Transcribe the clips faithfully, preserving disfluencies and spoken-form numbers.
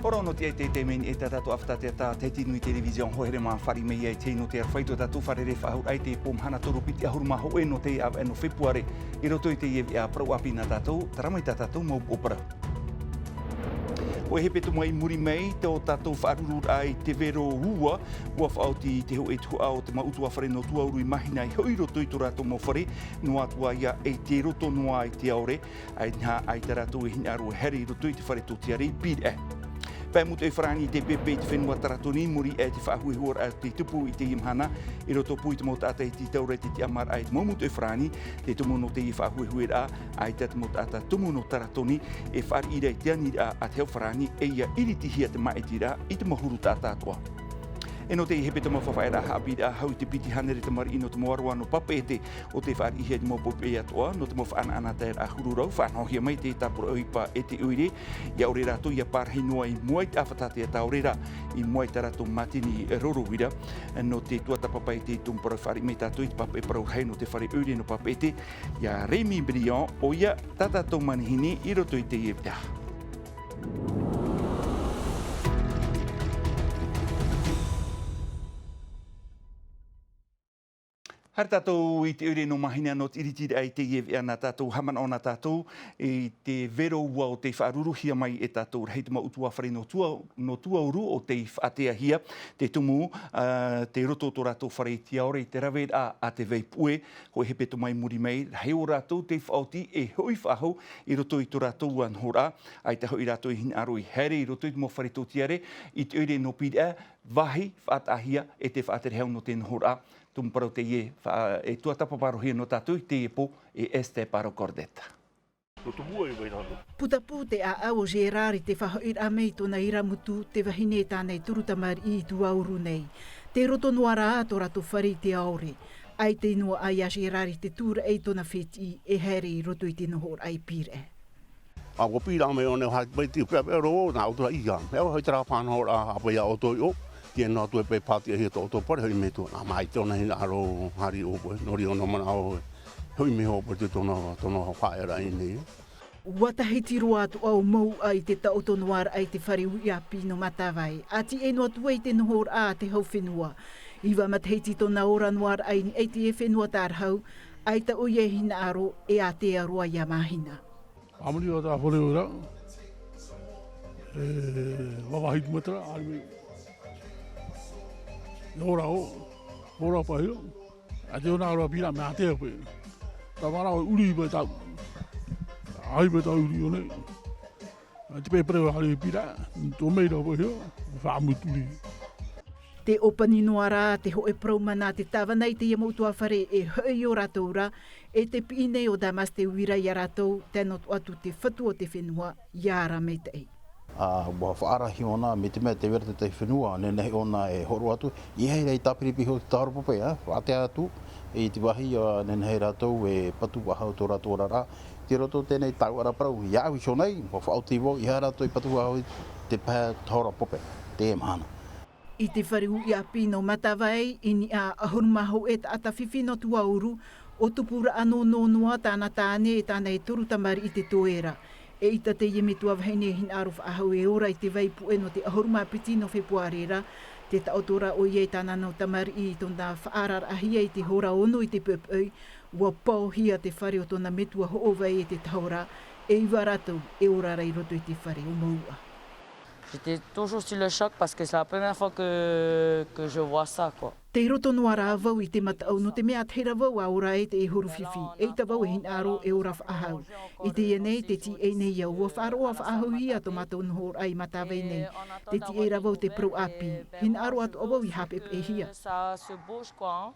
Ora nō te teitei mai nei e tā tātou ʻāfata teata, Tahiti Nui Television, hoa here mā, fāriʻi mai ai teie nō te aroha i tō tātou fārerei faʻahou i te pō mahana toru piti ʻahuru mā hōʻē nō te ʻāvaʻe nō Fepuare, i roto i teie veʻa parau ʻāpī nā tātou, terā mai tā tātou mau upoʻo parau. Hōʻē hepetoma i muri mai, tō tātou faʻarururaʻa i te vero ua, ʻua faʻaoti te hōʻē tuhaʻa o te mau ʻutuāfare nō Tuauru i mahina i hoʻi i roto i tō rātou mau fare, noa atu ā ia i te roto noa i te ʻaore, ʻaita rātou e hinaʻaro e haere i roto i te fare tōtiare i Pīraʻe. Pae mūtoʻi farāni i te pepe i te fenua Taratoni, i muri aʻe i te faʻahuehueraʻa tei tupu i teie mahana, i roto pū i te mau taʻata i te taura i te tiʻamāraʻa i te mau mūtoʻi farāni, te tumu nō teie faʻahuehueraʻa, ʻaita te mau taʻata tumu nō Taratoni, e fāriʻi ra i te aniraʻa a te hau farāni, e ʻia iritihia te māʻitiraʻa i te mau huru taʻata atoʻa. E nō teie hepetoma faʻafaʻaraʻa haʻapiʻiraʻa, hau i te piti hānere tamariʻi nō te mau aroā nō Papeʻete, ʻo tē fāriʻihia i te mau poʻipoʻi atoʻa, nō te mau faʻanaʻanataeraʻa huru rau, faʻanahohia mai te tāpura ʻohipa e te ʻoire, ʻia ʻore rātou ʻia pārahi noa i mua i te ʻāfata teata ʻaore rā, i mua i tā rātou mātini roro uira, nō te tuatāpapa i te tumu parau fāriʻi mai tātou i te pape parau rahi nō te fare ʻoire nō Papeʻete, ia Rémy Brillant, ʻoia tā tātou manihini i roto i teie veʻa. Haere tātou i te ʻoire nō Mahina nō te iritiraʻa i teie veʻa nā tātou, haʻamanaʻo na tātou i te vero ua o tei faʻaruruhia mai e tātou rahi te mau ʻutuāfare nō Tua-, nō Tuauru ʻo tei faʻateahia, te tumu, ā, te roto o tō rātou fare i te ʻaore i te raveraʻa a te vai puʻe, hōʻē hepetoma i muri mai, rahi o rātou tei faʻaoti e hoʻi faʻahou i roto i tō rātou ā nohoraʻa, ʻaita hoʻi rātou i hinaʻaro i haere i roto i te mau fare tōtiare, i te ʻoire nō Pīraʻe, vāhi faʻataʻahia e te faʻaterehau nō te nohoraʻa, tumu parau teie, fa-, e tuatāpaparohia nō tātou i teie pō e Esther Paro Cordetta. Putapū te ʻāʻau o Gérard i te faʻahoʻiraʻa mai i tōna iramutu, te vahine e tāna e toru tamariʻi i Tuauru nei. Tei roto noa rā tō rātou fare i te ʻaore. ʻAita noa ā ia Gérard i te tūraʻi i tōna fētiʻi e haere i roto i te nohoraʻa i Pīraʻe. ʻA ʻua pīraʻa mai ʻōna, ʻua haere mai te peʻapeʻa roa, nā ʻoutou ia. E ʻaore hoʻi terā faʻanahoraʻa, ʻa paʻi ia ʻoutou i ʻō, tīaʻi noa atu e pae pātiʻahia tō ʻoutou fare hoʻi mea tuʻa. Nā, mai te ʻōna hinaʻaro haere i ʻō paʻi, nō reira ʻōna manaʻo e hoʻi mai hoʻi paʻi te tōna, tōna faʻaearaʻa i ʻō nei. ʻUa Tahiti roa atoʻa ʻo Mouʻa i te taʻoto noa raʻa i te fare uʻi ʻāpī nō Matavai, ʻa tīaʻi noa atu ai i te nohoraʻa a te hau fenua. Iva matahiti tōna ora noa raʻa i niʻa i te fenua tārahu, ʻaita ʻoia e hinaʻaro e ātea roa ia Mahina. A muri ʻo tā fare ora, e, vavahi te matara, ʻāreʻa mai. E ora ʻō, ora paʻi ʻō. ʻA te ʻōna ora Pīraʻe mea ātea paʻi. Tā vārā ʻo ʻuri paʻi tāu. ʻAi paʻi tāu ʻuri ʻō nei. ʻA te pepe ʻo ʻari Pīraʻe, tō mai rā paʻi ʻō, faʻamuturi. Tē ʻōpani noa ra te hōʻē parau mana a te tāvana i teie mau ʻutuāfare e hoʻi i ō rātou ra, e te piʻi nei ʻo Damas Te Uira ia rātou, tae noa atu te fatu o te fenua, ia ara maitaʻi. ʻA, ʻua faʻaara iho ʻōna, mai te mea tē vai ra te tahi fenua, nehenehe ʻōna e hōroʻa atu, ʻeiaha e tāpiri piʻi iho te tahora pape, ā, faʻaʻite atu, i te vāhi, ā, nehenehe rātou e patu faʻahou tō rātou oraraʻa, tei roto teie tauʻaraʻa parau, ia au iho nei, ʻua faʻaoti vau, ʻeiaha rātou e patu faʻahou i te pae tahora pape, teie mahana. I te fare uʻi ʻāpī nō Matavai, i niʻa ʻahuru mā hōʻē taʻata fifi nō Tuauru, ʻo Tupuraʻa Nōnō noa tāna tāne e tāna e toru tamariʻi te toe ra. ʻEita teie metua vahine e hinaʻaro faʻahou e ora i te vai puʻe nō te ʻahuru mā piti nō Fepuare ra, tē taʻoto ra ʻoia e tāna nau tamariʻi i tōna faʻaararaʻahia i te hora ono i te poʻipoʻi, ʻua paohia te fare o tōna metua hoʻovai e te tahora, e iva rātou e ora ra i roto i te fare o Mouʻa. J'étais toujours sur le choc parce que c'est la première fois que, que je vois ça, quoi. Tei roto noa rā vau i te mataʻu, nō te mea ʻaita ra vau a ora ai te ʻahuru fifi, ʻeita vau e hinaʻaro e ora faʻahou. I teie nei, tē tīaʻi nei au, ʻua faʻaroʻo faʻahouhia tō mātou nohoraʻa i Matavai nei. Tē tīaʻi ra vau te parau ʻāpī, hinaʻaro atoʻa vau i haʻapeʻapeʻahia. Ça se bouge, quoi, hein.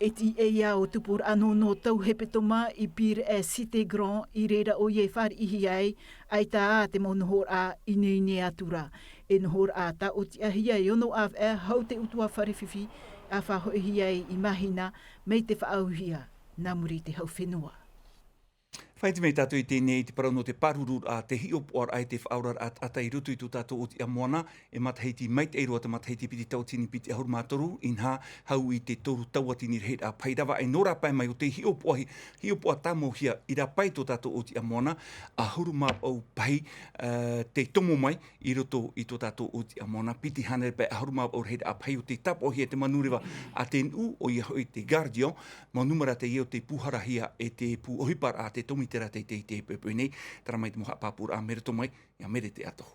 E tīaʻi ā ʻo Tupuraʻa Nōnō tau hepetoma i Pīraʻe Cité Grand, i reira ʻoia e fāriʻihia ai, ʻaita ā te mau nohoraʻa ineine atu ra. E nohoraʻa tāʻotiʻahia e ono ʻāvaʻe, hau te ʻutuāfare fifi, ʻa faʻahoʻihia ai i Mahina, mai te faʻaauhia, nā muri i te hau fenua. Faʻaite mai tātou i teie nei i te parau nō te pāruru, ā, te hiʻopoʻaraʻa i te faʻaoraraʻa taʻata i roto i tō tātou ʻōtiʻa moana, e matahiti maitaʻi roa te matahiti piti tauatini piti ʻahuru mā toru, inaha, hau i te toru tauatini rahiraʻa pahi ravaʻai nō rāpae mai o te hiʻopoʻa, hiʻopoʻa tāmauhia i rāpae tō tātou ʻōtiʻa moana, ʻahuru mā vaʻu pahi, ā, tei tomo mai, i roto i tō tātou ʻōtiʻa moana, piti hānere pae ʻahuru mā vaʻu rahiraʻa pahi o tei tāpaʻohia e te manureva a te nuʻu, ʻoia hoʻi te Gardien, mau nūmera teie o tei pūharahia e te pū ʻohiparaʻa a te Tōmitera Teitei i teie poʻipoʻi nei, terā mai te mau haʻapāpūraʻa mai roto mai, iā Merete Atoho.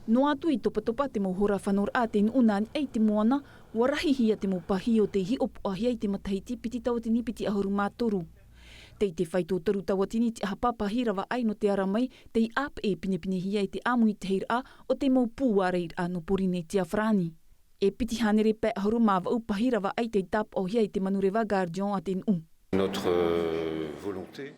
Noa atu i topatopa te mau hora fanoraʻa a te nuʻu nā niʻa i te moana, ʻua rahihia te mau pahi o tei hiʻopoʻahia i te matahiti piti tauatini piti ʻahuru mā toru. Tei te fāito toru tauatini te ʻahapa pahi ravaʻai nō te ara mai, tei ʻāpeʻe pinepinehia e te ʻāmuitahiraʻa o te mau pū ārairaʻa nō Pōrīnetia Farāni. E piti hānere pae ʻahuru mā vaʻu pahi ravaʻai tei tāpaʻohia i te manureva Gardien a te nuʻu. Notre, euh, volonté.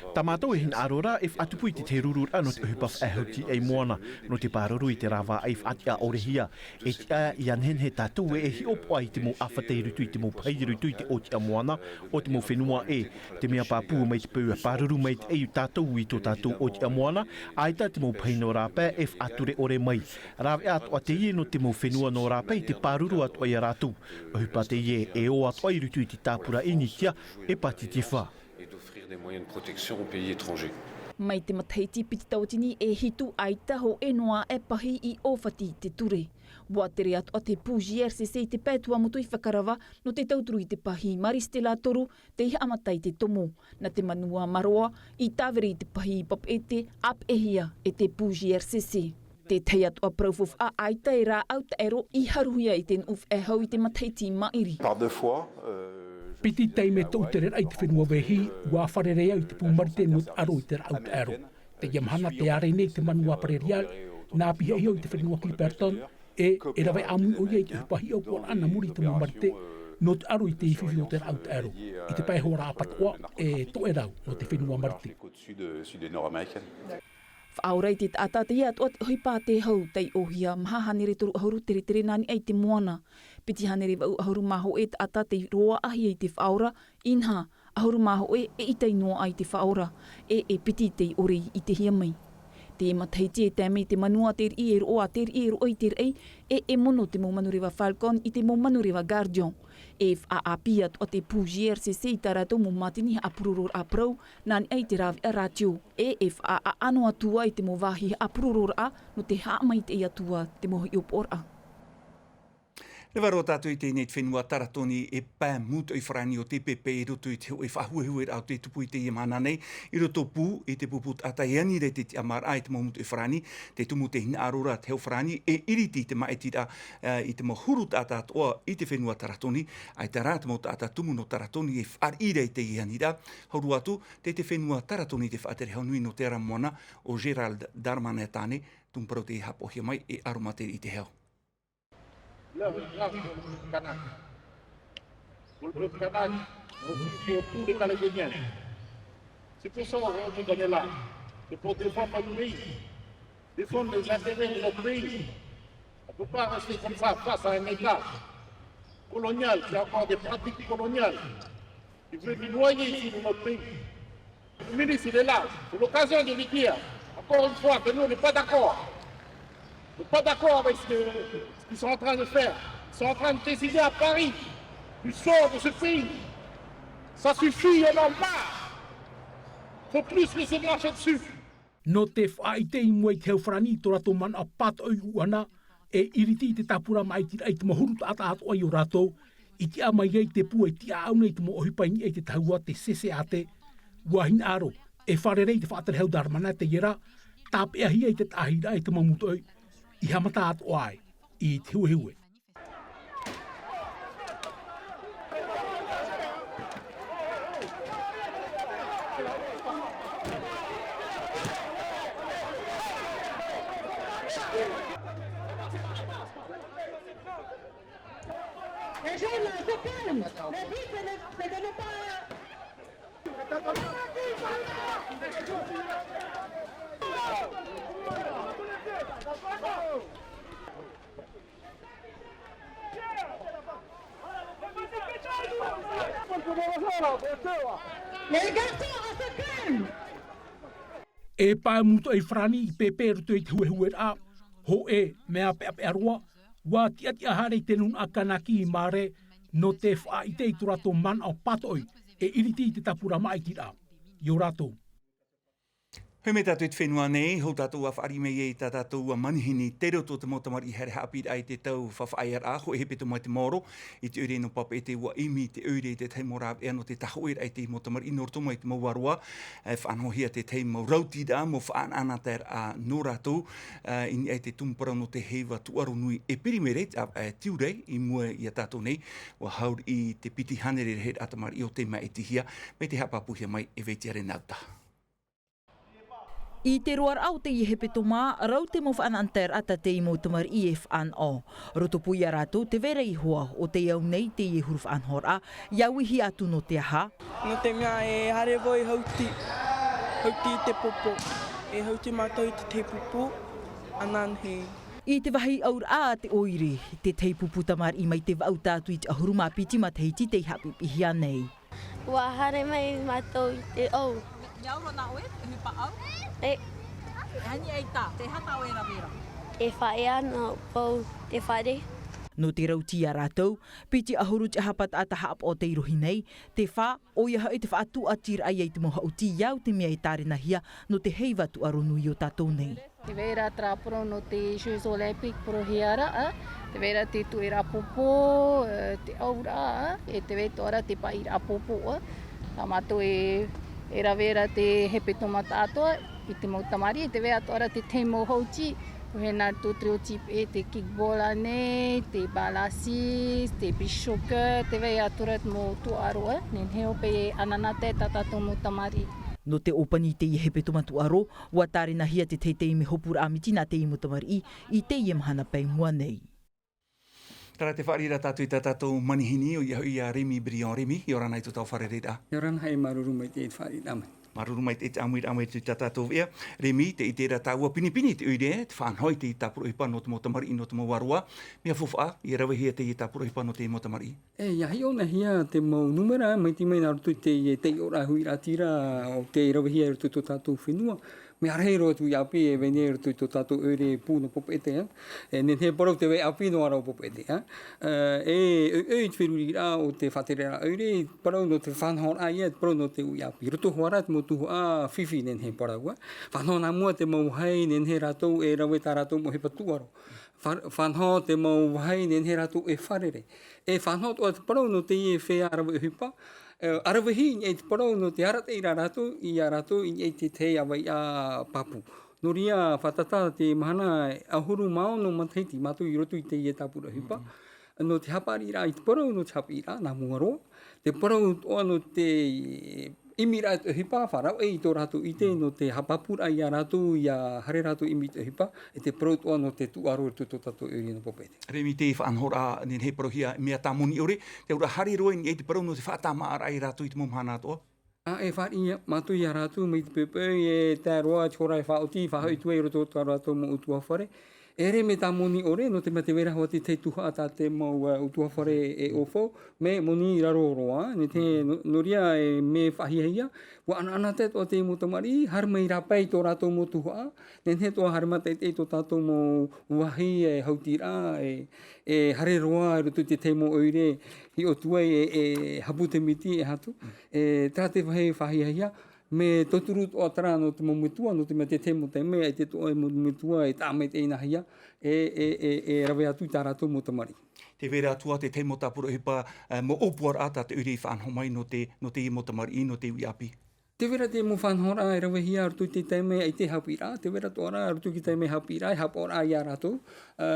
Tā mātou e hinaʻaro ra e faʻatupu i te tahi rururaʻa nō te ʻohipa faʻaʻehu tiaʻi moana, nō te pāruru i te rāvaʻai faʻatiʻa-ʻore-hia. E tiʻa ʻia nehenehe tātou e, e hiʻopoʻa i te mau ʻāfata i roto i te mau pahi i roto i te ʻōtiʻa moana o te mau fenua ʻē. Te mea pāpū mai te peu e pāruru mai te ʻai tātou i tō tātou ʻōtiʻa moana, ʻaita te mau pahi nō rāpae e faʻature-ʻore mai. Rāveʻa atoʻa teie nō te mau fenua nō rāpae i te pāruru atoʻa iā rātou. ʻOhipa teie e ō atoʻa i roto i te tāpura ʻinitia, hepatite fa. Et d'offrir des moyens de protection aux pays étrangers. Mai te matahiti piti tauatini e hitu, ʻaita hōʻē noa e pahi i ʻōfati i te ture. ʻUa tere atoʻa te pū G R C C i te pae Tuamotu i Fakarava nō te tauturu i te pahi Maris Stella toru tei haʻamata i te tomo. Nā te Manuʻa Maroa i tāviri i te pahi i Papeʻete, ʻāpeʻehia e te pū G R C C. Te tahi atoʻa parau faufaʻa, ʻaita e rāʻau taʻero i haruhia i te nuʻu faʻehau i te matahiti maʻiri. Par deux fois, euh, je Piti taime tōʻu tereraʻa i te fenua Vēhi, ʻua fārerei au i te pū Marite nō te ʻaro i te rāʻau taʻero. Teie mahana tē ʻāreʻa nei te Manuʻa Pareria, nā pihaʻi au i te fenua Clipperton, e, e rave ʻāmui ʻoia i te ʻohipa hiʻopoʻaraʻa nā muri i te mau Marite, nō te ʻaro i te fifi o te rāʻau taʻero. I te pae hora ʻapatoʻa, e toʻe rau nō te fenua Marite. Faʻaora i te taʻata teie atoʻa te ʻohipa a te hau, taiʻohia maha hānere toru ʻahuru teretere nā niʻa i te moana. Piti hānere vaʻu ʻahuru mā hōʻē taʻata tei roaʻahia i te faʻaora, inaha, ʻahuru mā hōʻē e ʻita noa i te faʻaora, e, e piti tei ʻore i ʻitehia mai. Te matahiti e tae mai te Manuʻa Teriʻi e roʻo, a Teriʻi e roʻo i te raʻi, e, e mono te mau manureva Falcon i te mau manureva Gardien. E faʻaʻāpī atoʻa te pū G R C C i tā rātou mau mātini haʻapurororaʻa parau, nā niʻa i te rāveʻa rātio. E, e faʻaʻano atu ā i te mau vāhi haʻapurororaʻa, nō te haʻamaitaʻi atu ā te mau hiʻopoʻaraʻa. Reva roa tātou i teie nei te fenua Taratoni, e pae mūtoʻi farāni o te pepe i roto i te hōʻē faʻahuehueraʻa o tē tupu i teie mahana nei, i roto pū i te pupu taʻata e ani ra i te tiʻamāraʻa i te mau mūtoʻi farāni, tē tumu te hinaʻaro ra te hau farāni, e iriti i te māʻitiraʻa, ā, i te mau huru taʻata atoʻa i te fenua Taratoni, ʻaita rā te mau taʻata tumu nō Taratoni e fāriʻi ra i teie aniraʻa, hau roa atu, tei te fenua Taratoni te faʻatere hau nui nō te ara moana, ʻo Gérald Darmanin tāne, tumu parau tei haʻapaʻohia mai e ʻaro māteri i te hau. L'heure est grave pour le peuple kanak. Pour le peuple kanak, mais aussi pour tous les Calédoniens. C'est pour ça aujourd'hui qu'on est là. C'est pour défendre notre pays, défendre les intérêts de notre pays. On ne peut pas rester comme ça face à un État colonial qui a encore des pratiques coloniales. Il veut nous noyer ici dans notre pays. Le ministre, il est là. C'est l'occasion de lui dire, encore une fois, que nous, on n'est pas d'accord. On n'est pas d'accord avec ce que, ce qu'ils sont en train de faire. Ils sont en train de décider à Paris du sort de ce pays. Ça suffit, on en a marre. Faut plus laisser marcher dessus. Nō te faʻaʻite i mua i te hau farāni i tō rātou manaʻo pātoʻi ʻuʻana, e iriti i te tāpura māʻitiraʻa i te mau huru taʻata atoʻa i ō rātou, i tiʻa mai ai te pū e tiʻaʻau nei i te mau ʻohipa i niʻa i te tahua te C C A T, ʻua hinaʻaro, e fārerei te faʻatere hau Darmanin teie ra, tāpeʻahia i te taʻahiraʻa i te mau mūtoʻi, i haʻamata atoʻa ai, i te huehue. Les gens là se calment. Le but, c'est de, c'est de ne pas Les garçons, à chacun. E pae mutoʻi farani i pēpē roto i te huehueraʻa, hōʻē mea peʻapeʻa roa, ua tiʻatiʻa haere i te nūnaʻa kanakī i mare, nō te faʻaʻite i tō rātou manaʻo pātoʻi e ʻiriti i te tāpura māʻitiraʻa i ō rātou. Hoi mai tātou i te fenua nei, hou tātou ua faʻariʻi mai ai i tā tātou ua manihini, tei roto te mau tamariʻi haere haʻapiʻiraʻa i te tau faʻaʻaʻaraʻa, hōʻē hepetoma i te maoro, i te ʻoire nō Papeʻete ua ʻimi i te ʻoire i te tahi mau rāveʻa nō te tahoʻiraʻa i te mau tamariʻi nō roto mai i te mau vārua, e faʻanahohia te tahi mau rautiraʻa, mau faʻanaʻanataeraʻa nō rātou, e, i niʻa i te tumu parau nō te heiva tūʻaro nui e Pirimere, e, Tiurai, i mua ia tātou nei, ua hauriʻi te piti hānere rahiraʻa tamariʻi o tei māʻitihia, mai te haʻapāpūhia mai e Vaitia Renauta. I te roaraʻa o teie hepetoma, rau te mau faʻanaʻanataeraʻa tā teie mau tamariʻi e faʻanaho. Rotopū ia rātou te vera iho ā, ʻo tei au nei teie huru faʻanahoraʻa, ʻia uihia atu nō te aha. Nō te mea e haere vau e hauti, hauti i te popo, e hauti mātou i te tahi pupu, ananahi. I te vāhi auraʻa a te ʻoire, te tahi pupu tamariʻi mai te vaʻu tātou i te ʻahuru mā piti matahiti tei haʻapiʻipiʻihia nei. Ua haere mai mātou i te ʻau. E au roa nā ʻoe, e ʻohipa ʻau? E. E ani ai tā, te aha tā ʻoe e rave ra? E faʻaea nō vau te fare. Nō te rauti ia rātou, piti ʻahuru te aha pātaʻa tā haʻapaʻo tei rohi nei, te fā, ʻoia hoʻi te faʻatūʻatiraʻa ia i te mau haʻuti ʻia au te mea e tārenahia nō te heiva tūʻaro nui o tātou nei. Tē vai ra terā parau nō te Jeux Olympiques parauhia ra, ā, tē vai ra te tuʻeraʻa pōpō, ā, te ʻauraʻa, ā, e tē vai atoʻa ra te paʻiraʻa pōpō, ā. Tā mātou e, e rave ra te hepetoma tāʻatoʻa, i te mau tamariʻi, e tē vai atoʻa ra te tahi mau haʻuti, ʻua hei nā tō te reo tīpeʻe, te kickball ānei, te barre à six, te beach soccer, tē vai atoʻa ra te mau tūʻaro, ā, nehenehe hoʻi e ʻananahi tā tātou mau tamariʻi. Nō te ʻōpani i teie hepetoma tūʻaro, ʻua tārenahia te teitei mea hopuraʻa miti nā teie mau tamariʻi i teie mahana pae i mua nei. Terā te fāriʻiraʻa tātou i tā tātou manihini, ʻoia hoʻi ia Remi Brion. Remi, ʻia ora na i tō tātou fārereiraʻa. ʻIa ora na, e māuruuru maitaʻi i te fāriʻiraʻa mai. Māuruuru maitaʻi i te ʻāmuiraʻa mai i tā tātou veʻa. Remi, tē ʻite ra tāua pinepine te ʻoire, te faʻanaho i te tāpura ʻohipa nō te mau tamariʻi, nō te mau vārua. Mea faufaʻa, ʻia ravehia teie tāpura ʻohipa nō te mau tamariʻi. E, ʻia hiʻonahia te mau nūmera, mai te mea nā roto i te, te taiʻoraʻa huiraʻatira, ʻo tei ravehia i roto i tō tātou fenua. Mea rahi roa atu i ʻāpī e vai nei i roto i tō tātou ʻoire pū nō Papeʻete, ā. E, nehenehe e parau tē vai ʻāpī noa ra ʻo Papeʻete, ā. E, ʻoiʻoi i te feruriraʻa o te faʻatereraʻa ʻoire, parau nō te faʻanahoraʻa ia, parau nō te uʻi ʻāpī. Roto hoʻi ra te mau tuhaʻa fifi nehenehe e parau, ā. Faʻanaho nā mua te mau vāhi nehenehe rātou e rave tā rātou mau ʻohipa tūʻaro. Fa-, faʻanaho te mau vāhi nehenehe rātou e fārerei. E faʻanaho atoʻa te parau nō teie feiā rave ʻohipa, e, ʻaravihi i niʻa i te parau nō te arataʻi ra rātou, ia rātou i niʻa i te tahi ʻāvaʻe pāpū. Nō reira, fātata te mahana ʻahuru mā ono matahiti mātou i roto i teie tāpura ʻohipa. Nō te haʻapaʻariraʻa i te parau, nō te haʻapiʻiraʻa, nā mua roa. Te parau atoʻa nō te ʻimiraʻa i te ʻohipa, faʻarauaʻi i tō rātou ʻite, nō te haʻapāpūraʻa ia rātou, ʻia haere rātou ʻimi i te ʻohipa, e te parau atoʻa nō te tūʻaro i roto i tō tātou ʻoire nō Papeʻete. Remi, te faʻanahoraʻa nehenehe e parauhia, mea tāmoni ʻore, te auraʻa haere roa i niʻa i te parau nō te faʻatāmāʻaraʻa ia rātou i te mau mahana atoʻa. ʻĀ, e fāriʻi mātou ia rātou mai te poʻipoʻi, e tae roa te hora e faʻaoti, faʻahoʻi atu ai i roto i tō rātou mau ʻutuāfare. E ʻere mea tāmoni ʻore, nō te mea tē vai ra hoʻi te tahi tuhaʻa tā te mau, ā, ʻutuāfare e ʻaufau, mea moni i raro roa, nehenehe nō, nō reira e mea faʻahiahia, ʻua ʻanaʻanatae atoʻa te mau tamariʻi, haere mai rāpae i tō rātou mau tuhaʻa, nehenehe atoʻa haere mātaʻitaʻi i tō tātou mau vāhi e hautiraʻa, e, e haere roa i roto i te tahi mau ʻoire, hiʻo atu ai e, e hapu te miti, e aha atu, e, terā te vāhi faʻahiahia, mea tauturu atoʻa terā nō te mau metua, nō te mea te tahi mau taime, ʻaita atoʻa e mau metua e taʻa maitaʻi nāhea, e, e, e, e rave atu i tā rātou mau tamariʻi. Tē vai ra atoʻa te tahi mau tāpura ʻohipa, e, mau ʻōpuaraʻa tā te ʻoire i faʻanaho mai nō te, nō teie mau tamariʻi, nō te uʻi ʻāpī. Tē vai ra te mau faʻanahoraʻa e ravehia i roto i te taime, ʻaita e haʻapiʻiraʻa, tē vai ra atoʻa ra i roto i te taime haʻapiʻiraʻa, e haʻapaʻoraʻa ia rātou, ā,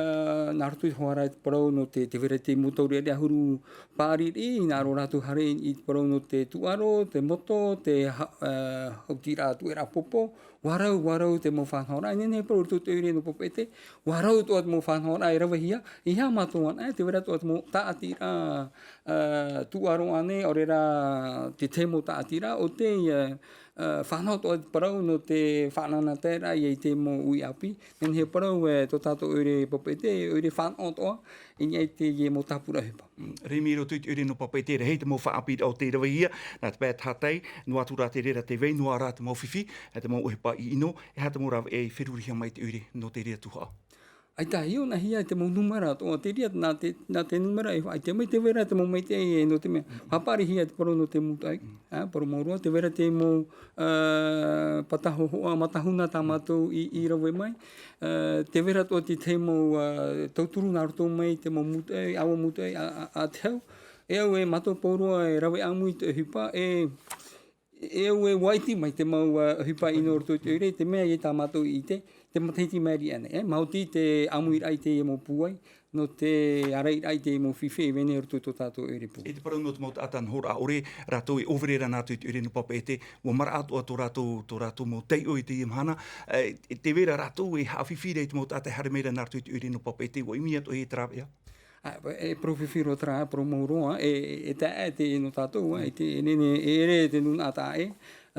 nā roto i te hoʻi ra i te parau nō te, tē vai ra te mau taureʻareʻa huru paʻari, hinaʻaro rātou haere i te parau nō te tūʻaro, te moto, te ha-, ā, hautiraʻa tuʻeraʻa pōpō, ʻua rau, ʻua rau te mau faʻanahoraʻa, e nehenehe e parau i roto i te ʻoire nō Papeʻete, ʻua rau atoʻa te mau faʻanahoraʻa e ravehia, ʻeiaha mātou anaʻe, tē vai ra atoʻa te mau tāʻatiraʻa, ā, tūʻaro ānei, ʻaore rā te tahi mau tāʻatiraʻa, ʻo tei, ā, Fānaʻo atoʻa te parau nō te faʻanahoraʻa i te mau ʻuʻi ʻāpī. Nehenehe e parau e tō tātou ʻoire papeʻete, ʻoire fānaʻo atoʻa i niʻa i teie mau tāpura ʻohipa. Remi, i roto i te ʻoire nō papeʻete, rahi te mau faʻaʻāpīraʻa o tei ravehia, nā te pae tahatai, noa atu rā te reira tē vai noa ra te mau fifi, te mau ʻohipa ʻino, e aha te mau rāveʻa e ferurihia mai te ʻoire nō te reira tuhaʻa? ʻAita, e ʻō na hia te mau nūmera atoʻa, te reira, nā te, nā te nūmera e faʻaʻite mai, tē vai ra te mau maitaʻi, e, nō te mea, haʻapaʻarihia te parau nō te mūtoʻi, ā, parau mau roa, tē vai ra te mau, ā, pāta hōhoʻa, matahuna tā mātou i, i rave mai, ā, tē vai ra atoʻa te tahi mau, ā, tauturu nā roto mai te mau mūtoʻi, ʻāua mūtoʻi, ā, ā, ā te hau, e au e mātou pauroa e rave ʻāmui i te ʻohipa, e, E au e ʻua ʻite mai te mau, ā, ʻohipa ʻino o roto i te ʻoire, te mea ia tā mātou i ʻite, te matahiti maʻiri aʻe nei, e, maoti te ʻāmuiraʻa i teie mau pūai, nō te ārairaʻa i teie mau fifi e vai nei i roto i tō tātou ʻoire pū. I te parau nō te mau taʻata hōroʻa ʻore, rātou e ʻōvere ra nā roto i te ʻoire nō papeʻete, ʻua maraʻa atoʻa tō rātou, tō rātou mau taiʻo i teie mahana, e, tē vai ra rātou e haʻafifi ra i te mau taʻata e haere mai ra nā roto i te ʻoire nō papeʻete, ʻua ʻimi atoʻa e te rāveʻa. Ā, e parau fifi roa terā, parau mau roa, e, e taeaʻe te nō tātou, ā, e te, e nehenehe, e ʻere te nūnaʻa taeaʻe,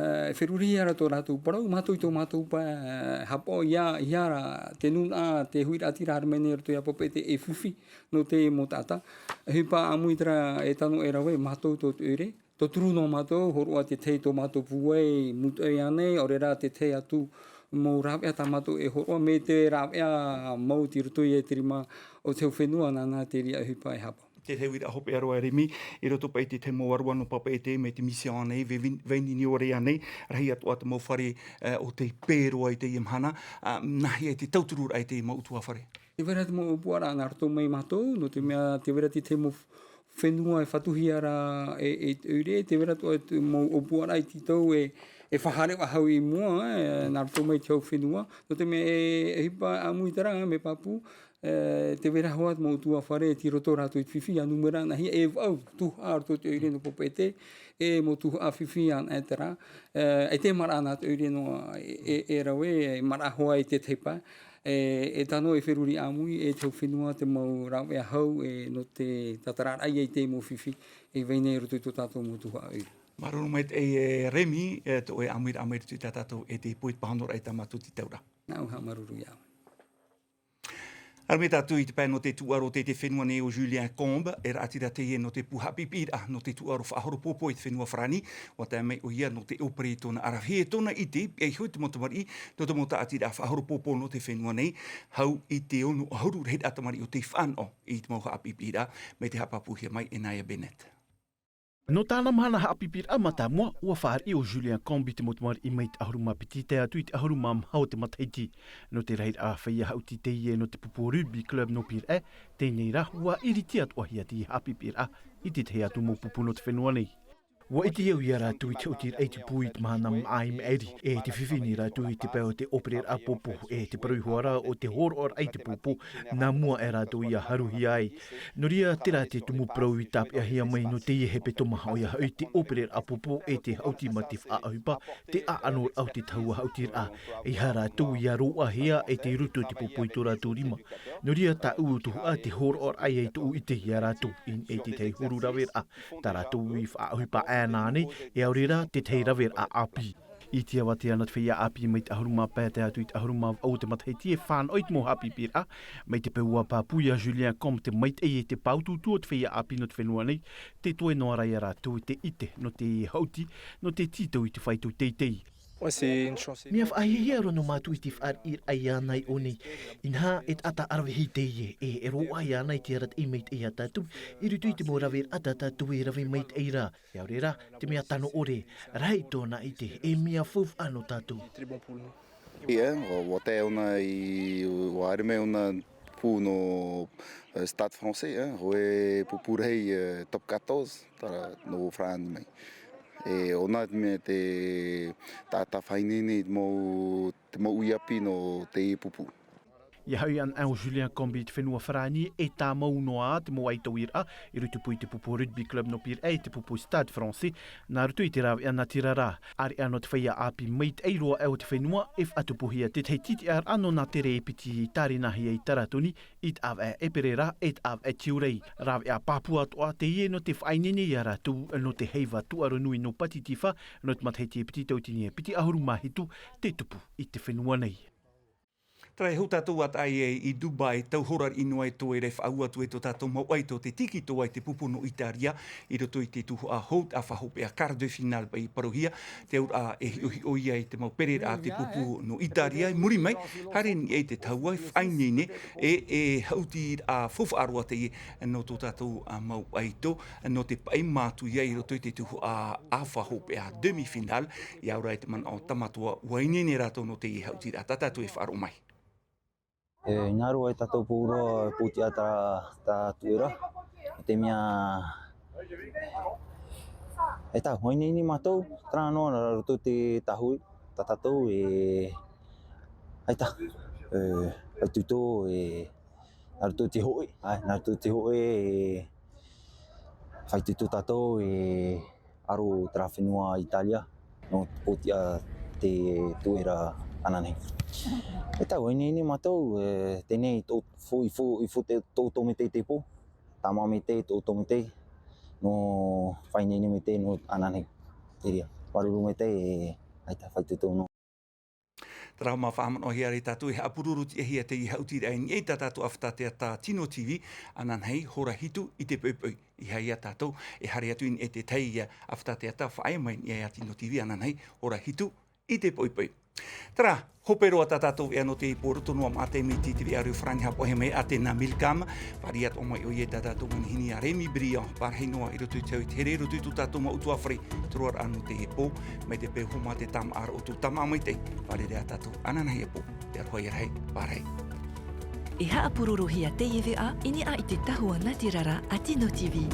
ā, e ferurihia ra tō rātou parau, mātou i tō mātou pae, ā, haʻapaʻo ia, ia ra, te nūnaʻa, te huiraʻatira haere mai nei i roto ia papeʻete e fifi, nō te mau taʻata. ʻOhipa ʻāmui terā e tano e rave, mātou tō te ʻoire, tauturu noa mātou, hōroʻa te tahi tō mātou pūai, mūtoʻi ānei, ʻaore rā te tahi atu mau rāveʻa tā mātou e hōroʻa, mai te rāveʻa mau i roto ia i te rima o te hau fenua, nāna te reira ʻohipa e haʻapaʻo. Te tahi uiraʻa hopeʻa roa, Remi, i roto paʻi i te tahi mau ʻāruʻa nō papeʻete mai te Mission ānei, Veni-, Veni Niore ānei, rahi atoʻa te mau fare, ā, o tei pē roa i teie mahana, ā, nā hea te tautururaʻa i te mau ʻutuāfare? Tē vai ra te mau ʻōpuaraʻa nā roto mai mātou, nō te mea tē vai ra te tahi mau fenua e fatuhia ra e, e te ʻoire, tē vai ra atoʻa te mau ʻōpuaraʻa i tītau e, e faʻahaere faʻahou i mua, e, nā roto mai te hau fenua. Nō te mea e, e ʻohipa ʻāmui terā, mea pāpū, e, tē vai ra hoʻi te mau ʻutuāfare tei roto rātou i te fifi, ā nūmera nā hea e vaʻu tuhaʻa roto i te ʻoire nō papeʻete, e mau tuhaʻa fifi ānei terā, e, e te maraʻa nā te ʻoire nō, e, e, e rave, e maraʻa hoʻi i te tahi pae, e, e tano e feruri ʻāmui, e te hau fenua te mau rāveʻa hau, e nō te tātararaʻa i te mau fifi, e vai nei i roto i tō tātou mau tuhaʻa ʻoire. Māuruuru maitaʻi e Remi, e tō ʻoe ʻāmuiraʻa mai roto i tā tātou e te pō i te pāhonoraʻa i tā mātou te taura. Nāʻu e haʻamāuruuru iā ʻoe. Haere mai tātou i te pae nō te tūʻaro o te, te fenua nei o Julien Combe, e raʻatira teie nō te pū haʻapiʻipiʻiraʻa nō te tūʻaro faʻahoro pōpō i te fenua Farāni, ʻua tae mai ʻoia nō te ʻōpere i tōna ʻaravihi e tōna ʻite, e iho i te mau tamariʻi, nō te mau tāʻatiraʻa faʻahoro pōpō nō te fenua nei, hau i te ono ʻahuru rahiraʻa tamariʻi o tei fānaʻo i te mau haʻapiʻipiʻiraʻa, mai te haʻapāpūhia mai e Naya Bennett. Nō tāna mahana haʻapiʻipiʻiraʻa mātāmua, ʻua fāriʻi ʻo Julien Combe i te mau tamariʻi mai te ʻahuru mā piti tae atu i te ʻahuru mā maha o te matahiti. Nō te rahiraʻa feiā haʻuti teie nō te pupu Rugby Club nō Pīraʻe, teie nei rā, ʻua ʻiriti atoʻahia teie haʻapiʻipiʻiraʻa i te tahi atu mau pupu nō te fenua nei. ʻUa ʻite au iā rātou i te haʻutiraʻa i te pū i te mahana maʻa i maʻiri, e tē fifi nei rātou i te pae o te ʻōpereraʻa pōpō, e te parau iho ā rā o te hōroʻaraʻa i te pōpō, nā mua e rātou ia haruhia ai. Nō reira, terā te tumu parau i tāpeʻahia mai nō teie hepetoma, ʻoia hoʻi te ʻōpereraʻa pōpō e te haʻuti mā te faʻaʻohipa, te ʻaʻanoraʻa o te tahua haʻutiraʻa. ʻEiaha rātou ia roaʻahia e te roto o te pōpō i tō rātou rima. Nō reira, tāʻu tuhaʻa te hōroʻaraʻa ia i tōʻu ʻite iā rātou, i niʻa i te tahi huru raveraʻa, tā rātou i faʻaʻohipa ʻānei, e ʻaore rā te tahi raveraʻa ʻāpī. I te avatea ana te feiā ʻāpī mai te ʻahuru mā pae tae atu i te ʻahuru mā vaʻu o te matahiti e fānaʻo i te mau haʻapiʻipiʻiraʻa, mai te peu ʻua pāpū iā Julien Combe te maitaʻi e te pāutuutu o te feiā ʻāpī nō te fenua nei, tē toe noa ra iā rātou te ʻite nō te haʻuti, nō te tītau i te fāito teitei. Ouais, c'est une chance. Mea faʻahiahia roa nō mātou i te fāriʻiraʻa iāna i ʻō nei. Inaha, e taʻata ʻaravihi teie, e, e roaʻa iāna i te arataʻi maitaʻi iā tātou, i roto i te mau raveraʻa tā tātou e rave maitaʻi ra. E ʻaore rā, te mea tano ʻore, rahi tōna ʻite, e mea faufaʻa nō tātou. Très bon pour nous. ʻIa, ʻua, ʻua tae ʻōna i, ʻua haere mai ʻōna pū nō, eh, Stade Français, eh, hōʻē pupu rahi, eh, top quatorze, terā nō Farāni mai. E ʻōna te mea te, tā, tā faʻaineine i te mau, te mau ʻuʻi ʻāpī nō teie pupu. Ia haʻi ana ʻo Julien Combi i te fenua Farāni e tāmau noa te mau ʻaito ʻoiraʻa i roto i te pupu rugby club nō Pīraʻe i te pupu Stade Français, nā roto i te rāveʻa natirara. ʻAreʻa nō te feiā ʻāpī maitaʻi roa o te fenua e faʻatupuhia tētahi tītiʻaraʻa nō nā tere e piti i tārenahia i Taratoni, i te ʻāvaʻe ʻEperēra e te ʻāvaʻe Tiurai. Rāveʻa pāpū atoʻa teie nō te faʻaineine ia rātou nō te heiva tūʻaro nui nō Pātitifa, nō te matahiti e piti tauatini e piti ʻahuru mā hitu te tupu i te fenua nei. Terā e hou tātou ʻa taʻa ʻē i Dubai, tau hora riʻi noa e toe ra e faʻaau atu ai tō tātou mau ʻaito te tīkito ai te pupu nō Itāria, i roto i te tuhaʻa hou, ʻāfa hopeʻa quart de finale i parauhia, te auraʻa e hiʻohiʻo ia i te mau pereraʻa te pupu nō Itāria, i muri mai, haere nei ai te tahua e faʻaineine, e, e haʻutiraʻa faufaʻa roa teie nō tō tātou ā mau ʻaito, nō te paʻi mātū ia i roto i te tuhaʻa ʻāfa hopeʻa demi-finale, ia ora i te manaʻo tāmātoa ua ineine rātou nō teie haʻutiraʻa tā tātou e faʻaroʻo mai. E, hinaʻaro ai tātou pū roa e pūtiʻa tā, tā tuʻera. E te mea, e tā, ua ineine mātou, terā noa, nā roto te tāhui, tā tātou e, e tā, e, faʻaitoito, e, nā roto te hoʻi, ʻae, nā roto te hoʻi, e, faʻaitoito tātou, e, aro terā fenua Itāria, nō te pūtiʻa te tuʻera ananahi. E tā, ua ineine mātou, e, teie nei, tō, fo, i fo, i fo te, tō, tō mete te pō, tāmā mete, tō, tō mete, nō faʻaineine mete, nō ananahi. Te reira, māuruuru mete, e, ʻaita, faʻaitoito noa. Terā mā faʻamanaʻohia ra tātou e haʻapurorotiʻahia teie haʻutiraʻa i niʻa i tā tātou ʻāfata teata Tino TV, ananahi, hora hitu i te poʻipoʻi. I haʻi ia tātou, e haere atu i niʻa i te tahi ʻāfata teata faʻaea mai i niʻa ia Tino TV, ananahi, hora hitu i te poʻipoʻi. Terā, hope roa tā tātou veʻa nō teie pō, roto noa mā te miti i te veʻa reo farāni haʻapaʻohia mai a Athéna Milcam, fāriʻi atoʻa mai ʻoia i tā tātou manihini a Rémi Brillant, parahi noa i roto i te au i te here, i roto i tō tātou mau ʻutuāfare, te roaraʻa nō teie pō, mai te peu hōmā te tāmāʻaraʻa o tō tāmā maitaʻi, fārerei ā tātou ananahi e pō, te aroha ia rahi, parahi. E haʻapurorohia teie veʻa i niʻa i te tahua natirara a Tino TV.